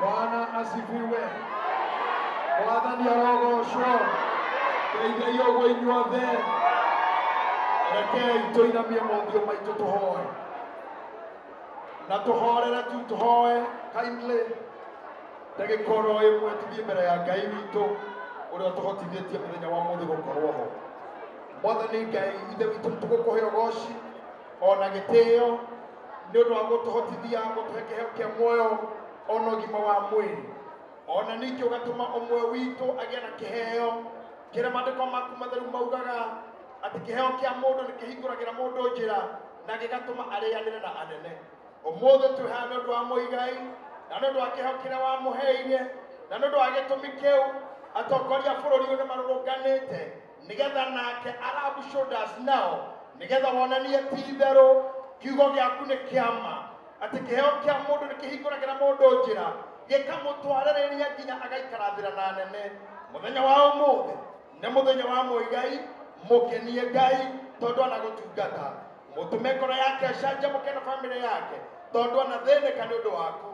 Bwana asifiwe. Mwathani arogocwo. Ngeithei ũguo inyuothe. Rekei tũinamie mothiũ maitũ tũhoe na tũhorere tu, tũhoe kindly ndagĩka oro ĩmwe, tũthiĩ mbere ya Ngai witũ ũrĩa ũtũhotithĩtie mũthenya wa mũthĩ gũkorwo ho. Mwathani Ngai Ithe witũ, nĩtũgũkũhe ũgoci ona gĩtĩo nĩ ũndũ wa gũtũhotithia gũtũhe kĩheo kĩa muoyo ona ũgima wa mwĩrĩ, ona ningĩ ũgatũma ũmwe witũ agĩe na kĩheo kĩrĩa maandĩko maku matheru maugaga atĩ kĩheo kĩa mũndũ nĩ kĩhingũragĩra mũndũ njĩra na gĩgatũma arĩanĩre na anene. Ũmũthĩ twĩ haha nĩ ũndũ wa Mũigai na nĩ ũndũ wa kĩheo kĩrĩa wamũheire, na nĩ ũndũ wa gĩtũmi kĩu atongoria a bũrũri ũyũ nĩ marũrũnganĩte nĩgetha nake arab shoulders nao, nĩgetha wonanie ti itherũ kiugo gĩaku nĩ kĩama, atĩ kĩheo kĩa mũndũ nĩ kĩhingũragĩra mũndũ njĩra gĩkamũtwarĩrĩria nginya agaikarathĩra na anene. Mũthenya wa ũmũthĩ nĩ mũthenya wa Mũigai, mũkenie Ngai tondũ anagũtungata, mũtũme ngoro yake acanjamũke na bamĩrĩ yake tondũ anathĩnĩka nĩ ũndũ waku,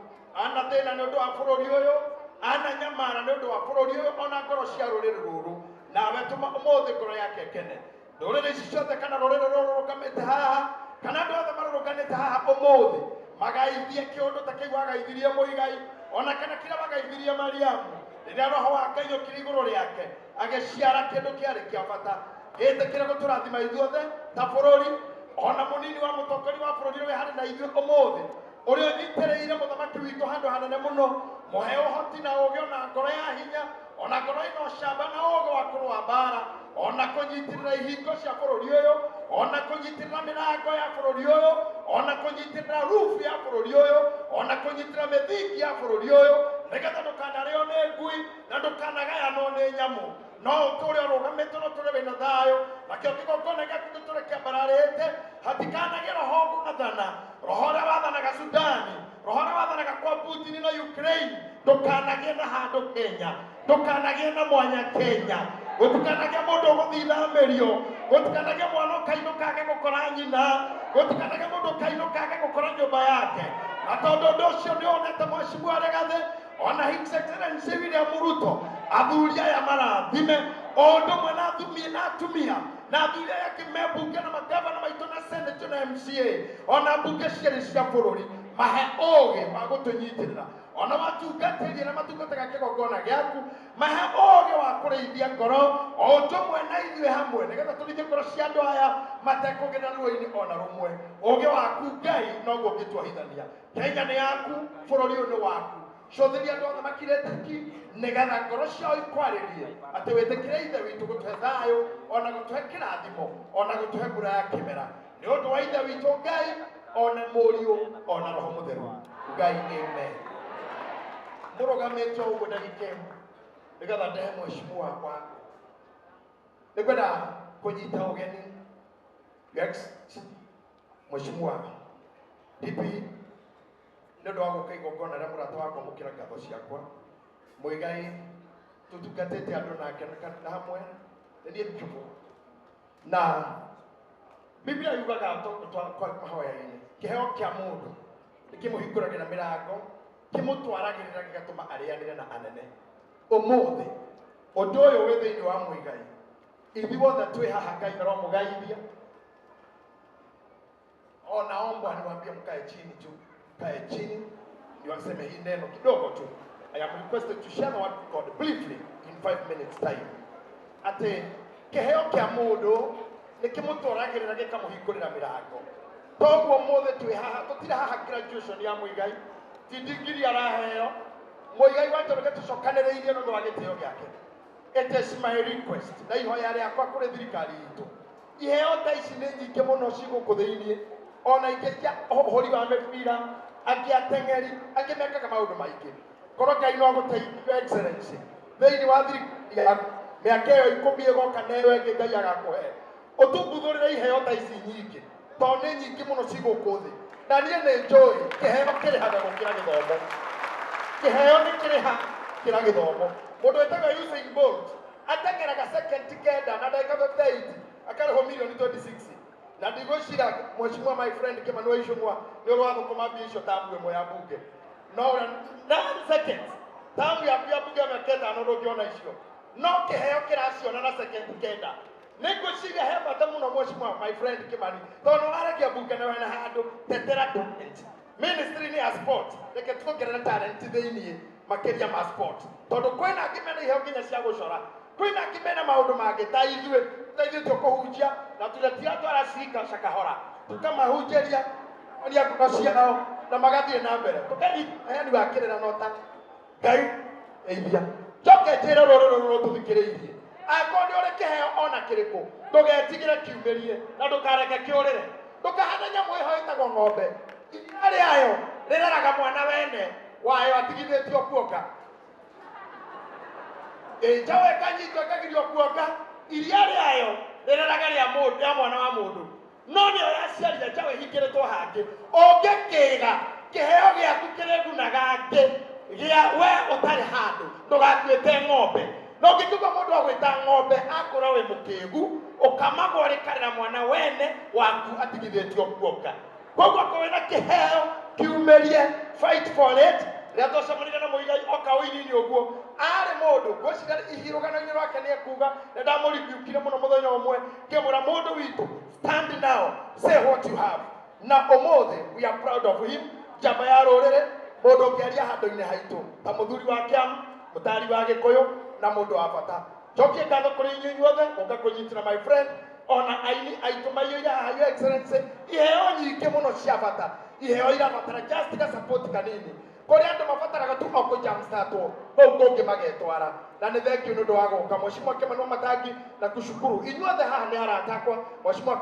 anathĩna nĩ ũndũ wa bũrũri ũyũ, ananyamara nĩ ũndũ wa bũrũri ũyũ ona ngoro cia rũrĩrĩ rũrũ. Nawe tũma ũmũthĩ ngoro yake ĩkene. Ndũrĩrĩ ici ciothe kana rũrĩrĩ rũrũ rũrũgamĩte haha kana andũ othe marũrũnganĩte haha ũmũthĩ magaithie kĩũndũ ta kĩu wagaithirie Mũigai ona kana kĩrĩa wagaithirie Mariamu rĩrĩa roho wa Ngai okire igũrũ rĩake agĩciara kĩndũ kĩarĩ kĩa bata. Gĩtĩkĩre gũtũrathima ithuothe ta bũrũri, ona mũnini wa mũtongoria wa bũrũri ũrĩa harĩ na ithuĩ ũmũthĩ, ũrĩa ũnyitĩrĩire mũthamaki witũ handũ hanene mũno, mũhe ũhoti na ũgĩ ona ngoro ya hinya ona ngoro ĩna ũcamba na ũgĩ wa kũrũa mbara, ona kũnyitĩrĩra ihingo cia bũrũri ũyũ, ona kũnyitĩrĩra mĩrango ya bũrũri ũyũ, ona kũnyitĩrĩra roof ya bũrũri ũyũ, ona kũnyitĩrĩra mĩthingi ya bũrũri ũyũ, nĩgetha ndũkanarĩo nĩ ngui na ndũkanagayanwo nĩ nyamũ, no ũtũre ũrũgamĩte na ũtũre wĩna thayũ, nakĩo kĩgongona gĩaku gĩtũre kĩambararĩte. Hatikanagĩe roho ũgũathana, roho ũrĩa wathanaga Sudani, roho ũrĩa wathanaga kwa Putin na Ukraine, ndũkanagĩe na handũ Kenya, ndũkanagĩe na mwanya Kenya. Gũtikanagĩe mũndũ ũgũthiĩ ithamĩrio, gũtikanagĩe mwana ũkainũka age gũkora nyina, gũtikanagĩe mũndũ ũkainũka age gũkora nyũmba yake. Na tondũ ũndũ ũcio nĩ wonete Mheshimiwa Rigathĩ ona His Excellency William Ruto, athuri aya marathime o ũndũ ũmwe na athumia na atumia na athuri aya angĩ me mbunge na magavana maitũ na senate na MCA ona mbunge cierĩ cia bũrũri, mahe ũgĩ wa gũtũnyitĩrĩra, ona watungatĩri arĩa matungataga kĩgongona gĩaku, mahe ũgĩ wa kũrĩithia ngoro o ũndũ ũmwe na ithuĩ hamwe, nĩgetha tũrĩithie ngoro cia andũ aya matekũgerera ruo-inĩ ona rũmwe. Ũgĩ waku Ngai noguo ũngĩtuohithania. Kenya nĩ yaku, bũrũri ũyũ nĩ waku. Cũthĩria andũ othe makirĩte ki nĩgetha ngoro ciao ikwarĩrie atĩ wĩtĩkĩre Ithe witũ gũtũhe thayũ ona gũtũhe kĩrathimo ona gũtũhe mbura ya kĩmera, nĩ ũndũ wa Ithe witũ Ngai ona Mũriũ ona Roho Mũtheru Ngai, amen. Mũrũgamĩte ũguo ndagĩka ĩmwe nĩgetha ndehe mheshimiwa wakwa, nĩngwenda kũnyita ũgeni Your Excellency Mheshimiwa DP nĩ ũndũ wa gũka igongona rĩa mũrata wakwa. Mũkĩra ngatho ciakwa Mũigai, tũtungatĩte andũ nake na hamwe nĩ niĩ njũgũ na Biblia yugaga kwa mahoya-inĩ kĩheo kĩa mũndũ nĩ kĩmũhingũragĩra mĩrango, kĩmũtwaragĩrĩra, gĩgatũma arĩanĩre na anene. Ũmũthĩ ũndũ ũyũ wĩ thĩinĩ wa Mũigai, ithuothe twĩ haha Ngai aromũgaithia. O naomba niwaambie mkae chini tu, mkae chini niwaseme hii neno kidogo tu. I am requested to share the word of God briefly in 5 minutes time. Atĩ kĩheo kĩa mũndũ nĩ kĩmũtwaragĩrĩra gĩkamũhingũrĩra mĩrango. Toguo mũthĩ twĩ haha, tũtirĩ haha graduation ya Mũigai, ti ndigiri araheo Mũigai wa Njoroge, tũcokanĩrĩirie nĩ ũndũ wa gĩtĩo gĩake. It is my request na ihoya rĩakwa kũrĩ thirikari itũ, iheo ta ici nĩ nyingĩ mũno ci gũkũ thĩiniĩ, ona ingĩ cia ũhũri wa mĩbira, angĩ ateng'eri, angĩ mekaga maũndũ maingĩ. Korwo Ngai no agũteithie, Your Excellency, thĩinĩ wa thirikari yaku mĩaka ĩyo 10 ĩgoka na ĩyo ĩngĩ Ngai agakũhe, ũtumbuthũrĩre iheo ta ici nyingĩ tondũ nĩ nyingĩ mũno ci gũkũ thĩ. Na niĩ nĩ njũĩ kĩheo kĩrĩhaga gũkĩra gĩthomo, kĩheo nĩ kĩrĩha kĩra gĩthomo. Mũndũ wĩtagwo Usain Bolt ateng'eraga second 9 na ndagĩka 58 akarĩhwo mirioni 26, na ndigwĩciria Mheshimiwa my friend Kĩmani wa Ichung'wa nĩ ũrĩ wathũkũma mbia icio tamu ĩmwe ya mbunge. No ũrĩa 9 seconds tamu yaku ya mbunge ya mĩaka 5 ndũngĩona icio, no kĩheo kĩraciona na sekendi 9. Nĩ ngwĩciria he bata mũno, mheshimiwa, my friend Kimani, tondũ waragia mbunge na wena handũ tetera talent. Ministry nĩ ya sport, reke tuongerere talent thĩiniĩ makĩria ma sport, tondũ kwĩna angĩ mena iheo nginya cia gũcora, kwĩna angĩ mena maũndũ mangĩ ta ithuĩ tũkũhunjia na tũretira ciringa cakahora tũkamahunjĩria onia ngoro ciao na magathiĩ na mbere tũkathi heani wa kĩrĩra no ta Ngai eithia. Njoke njĩre rũrĩrĩ rũrũ rũtũthikĩrĩirie, angĩkorwo nĩ ũrĩ kĩheo ona kĩrĩkũ, ndũgetigĩre, kiumĩrie na ndũkareke kĩũrĩre. Ndũkahane nyamũ ĩho ĩtagwo ng'ombe, iria rĩayo rĩreraga mwana wene wayo atigithĩtio kuonga. Ĩ njaũ ĩkanyitwo ĩkagirio kuonga, iria rĩayo rĩreraga rĩa mũndũ, rĩa mwana wa mũndũ, no nĩyo yaciarire njaũ ĩhingĩrĩtwo hangĩ. Ũngĩkĩga kĩheo gĩaku kĩrĩgunaga angĩ gĩa we ũtarĩ handũ, ndũgatuĩte ng'ombe. Na ũngĩkĩgua mũndũ agwĩta ng'ombe, akorwo wĩ mũkĩgu, ũkamagwo rĩkarĩra mwana wene waku atigithĩtio kuonga. Koguo akorwo wĩna kĩheo, kiumĩrie, fight for it. Rĩrĩa twacemanirie na Mũigai oka ũini-inĩ ũguo, arĩ mũndũ ngwĩciria ihirũgano-inĩ rwake nĩ ekuga nĩ ndamũribiukire mũno mũthenya ũmwe ngĩmwĩra, "Mũndũ witũ, stand now, say what you have." Na ũmũthĩ we are proud of him, njamba ya rũrĩrĩ, mũndũ ũngĩaria handũ-inĩ haitũ ta mũthuri wa kĩamu, mũtari wa Gĩkũyũ na mũndũ wa bata. Njokie ngatho kũrĩ inyuĩ inyuothe gũka kũnyitĩra my friend, ona aini aitũ maiyũire haha. Your Excellency, iheo nyingĩ mũno cia bata, iheo irabatara just ga support kanini kũrĩ andũ mabataraga tu o kũ jumpstart-wo kũu kũngĩ magetwara. Na nĩ thank you nĩ ũndũ wa gũka, Mheshimiwa Kimani Wamatangi, na kushukuru inyuothe haha nĩ arata akwa, Mheshimiwa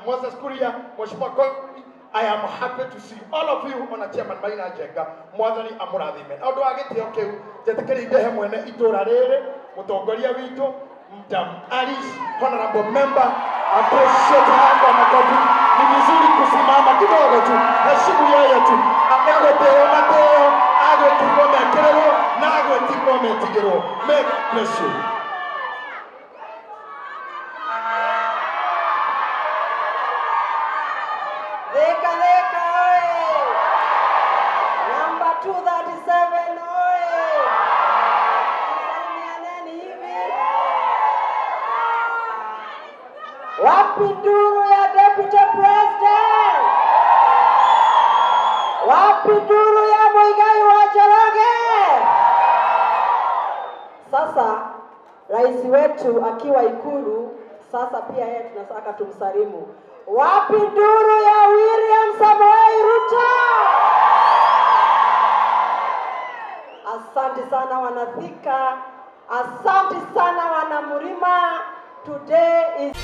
Moses Kuria, Mheshimiwa Kogi, I am happy to see all of you, ona chairman Maina Njenga, Mwathani amũrathime. Na ũndũ wa gĩtĩo kĩu, njetĩkĩri ndehe mwene itũra rĩrĩ, mũtongoria witũ, Madam Alice, honorable member, appreciate her kwa makofi. Ni vizuri kusimama kidogo tu, heshimu yeye tu, agũtĩo matĩo, agwĩkĩrwo mekĩrĩrwo na agwĩtigwo metigĩrwo. May God bless you. Thika Thika oye! Namba 237 oye! Salimianeni hivi. Wapi nduru ya Deputy President? Wapi nduru ya Muigai wa Njoroge? Sasa rais wetu akiwa Ikulu, sasa pia yeye tunataka tumsalimu. Wapi nduru ya William Samoei Ruto? Asante sana wanathika, asante sana wanamlima. Today is